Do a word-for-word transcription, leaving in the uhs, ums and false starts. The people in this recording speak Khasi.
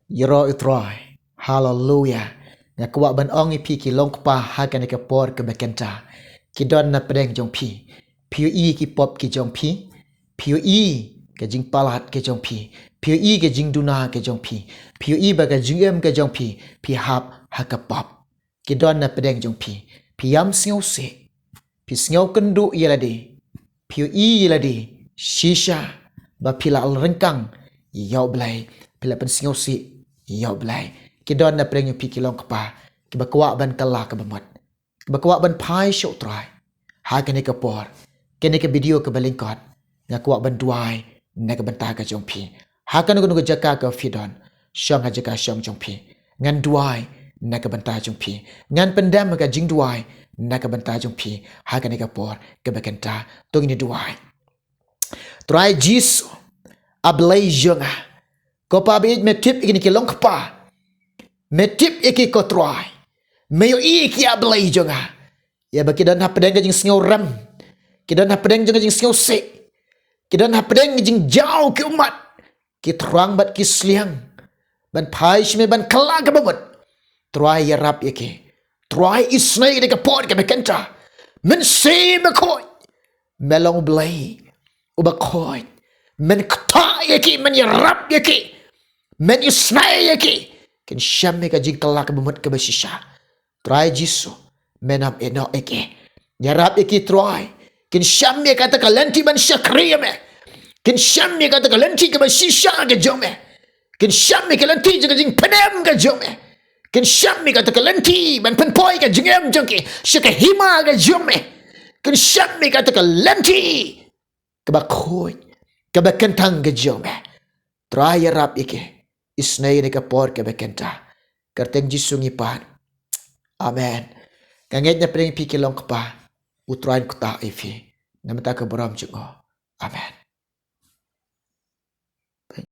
Ïaroh ïa u Trai. Haleluya. Nga kwah ban ong ïa phi ki long kpa ha kane ka por kaba kynta. Ki don na pdeng jong phi. Phi ïohi ki pop ki jong phi. Phi ïohi ka jingpalat ka jong phi. Phi ïohi ka jingduna ka jong phi. Phi ïohi ba ka jingim ka jong phi, phi hap ha ka pop. Ki don na pdeng jong phi. Phi ïam sngewsih. Phi sngewkynduh ïa lade. Phi ïohi ïa lade shisha ba phi la ryngkang ïa u Blei. Phi la pynsngewsih ïa u Blei. Ki don na pdeng jong phi ki long kpa, kiba kwah ban kylla kaba mut, kiba kwah ban phai sha u Trai. Ha kane ka por, kane ka video kaba lyngkot, nga kwah ban duwai na ka bynta ka jong phi. Ha kano kano ka jaka ka phi don, shong ha jaka shong jong phi, ngan duwai na ka bynta jong phi. Ngan pyndem ka jingduwai na ka bynta jong phi ha kane ka por kaba kynta. To ngin duwai. Trai Jisu, a Blei jong nga, ko Pa ba ïeit, me tip ïa kine ki long kpa. Me tip ïa ki, ko Trai. Me ïohi ïa ki, a Blei jong nga. Ïa ba ki don hapdeng ka jingsngew rem, ki don hapdeng jong ka jingsngewsih, ki don hapdeng ka jingjaw ki ummat, ki thrang bad ki sliang ban phai sha me ban kylla kaba mut. Trai, ïarap ïa ki. Trai, isynei ïa ki ha kane ka por kaba kynta. Mynsiem Bakhuid, me long u Blei uba khuid. Men ktah ïa ki, men ïarap ïa ki, men isynei ïa ki. Kin shem ïa ka jingkylla kaba mut kaba shisha. Trai Jisu, men ym ïehnoh ïa ki. Ïarap ïa ki Trai. Kin shem ïa kata ka lynti ban shakri ïa me. Kin shem ïa kata ka lynti kaba shisha ka jong me. Kin shem ïa ka lynti jong ka jingpynim ka jong me. Kin shem ïa kata ka lynti ban pynpoi ka jingim jong ki sha ka hima ka jong me. Kin shem ïa kata ka lynti kaba khuid, kaba kyntang ka jong me. Trai, ïarap ïa ki. Isynei ïa kane ka por kaba kynta. Kyrteng Jisu ngi pan. Amen. Nga ngeit na pdeng phi ki long kpa, u Trai un ktah ïa phi. Na ka bynta ka burom jong u. Amen.